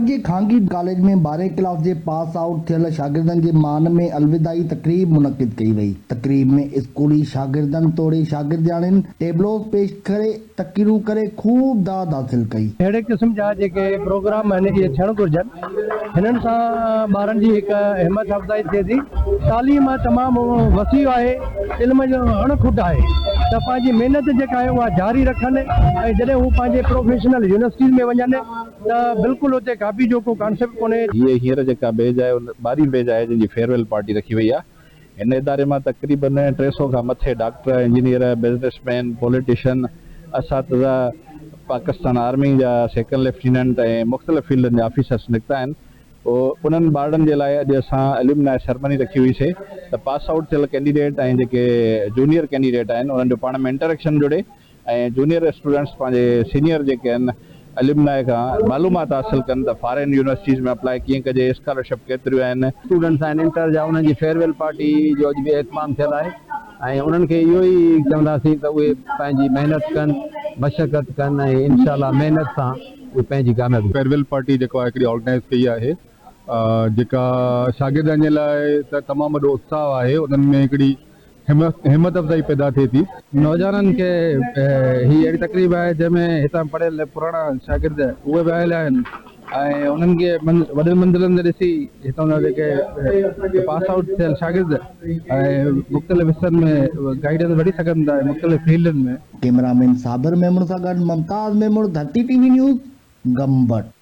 جي خانگي ڪاليج ۾ ٻارهين ڪلاس جي پاس آئوٽ ٿيل شاگردن جي مان ۾ الوداعي تقريب منعقد ڪئي وئي. تقريب ۾ اسڪولي شاگردن توڙي شاگردياڻين ٽيبلوز پيش ڪري تقريرون ڪري خوب داد حاصل ڪئي. اهڙي قسم جا جيڪي پروگرام آهن اهي ٿيڻ گهرجن. هنن سان ٻارن جي هڪ همت افزائي ٿئي ٿي. تعليم تمام وسيع آهي، علم جو اڻ کٽ آهي ته پنهنجي محنت جيڪا آهي اها جاري رکن ۽ جڏهن هو پنهنجي پروفيشنل يونيورسٽيز ۾ وڃن ته بلڪل اتي ڪاپي جو ڪو ڪانسيپٽ ڪونهي. هيء هينئر جيڪا بيج آهي ان ٻارهين بيج آهي جنهن جي فيئرويل پارٽي رکي وئي آهي. هن اداري مان تقريبن 300 کان مٿي doctor, engineer, business man, politician, اساتذه، پاڪستان آرمي جا سيڪنڊ ليفٽيننٽ ۽ مختلف فيلڊن جا آفيسرس نڪتا آهن. انهن ٻارڙن جي لاء اڄ اسان اليومناء سرمني رکي هئي سي ته پاس آئوٽ ٿيل ڪينڊيڊيٽ ۽ جيڪي جونيئر ڪينڊيڊيٽ آهن انهن جو پاڻ ۾ انٽريڪشن جڙي ۽ جونيئر اسٽوڊنٽس پنهنجي سينيئر جيڪي آهن اليومناء کان معلومات حاصل ڪن ته فارين يونيورسٽيز ۾ اپلاء ڪيئن ڪجي، اسڪالرشپ ڪيتريون آهن. اسٽوڊنٽس آهن انٽر جا انهن جي فيئرويل پارٽي جو اڄ به اهتمام ٿيل آهي ۽ انهن کي اهو ئي چونداسين ته اهي پنهنجي محنت ڪن مشقت ڪن ۽ انشاء الله محنت سان اهي پنهنجي ڪاميابي. فيئرويل پارٽي جيڪو آهي هڪڙي آرگنائيز ڪئي آهي جيڪا شاگردن جي لاء ته تمام وڏو اتساهه آهي انهن ۾ هڪڙي همت افزائي پيدا ٿئي ٿي. نوجوانن کي هي اهڙي تقريب آهي جنهن ۾ هتان پڙهيل پراڻا شاگرد اهي به آيل آهن ۽ انهن کي وڏين منزلن تي ڏسي هتان جا جيڪي پاس آئوٽ ٿيل شاگرد ۽ مختلف حصن ۾ گائيڊنس وٺي سگهن ٿا ۽ مختلف فيلڊن ۾. ڪئميرا مين صابر ميمڻ سان گڏ Mumtaz Memon, Dharti T V news, Gambat.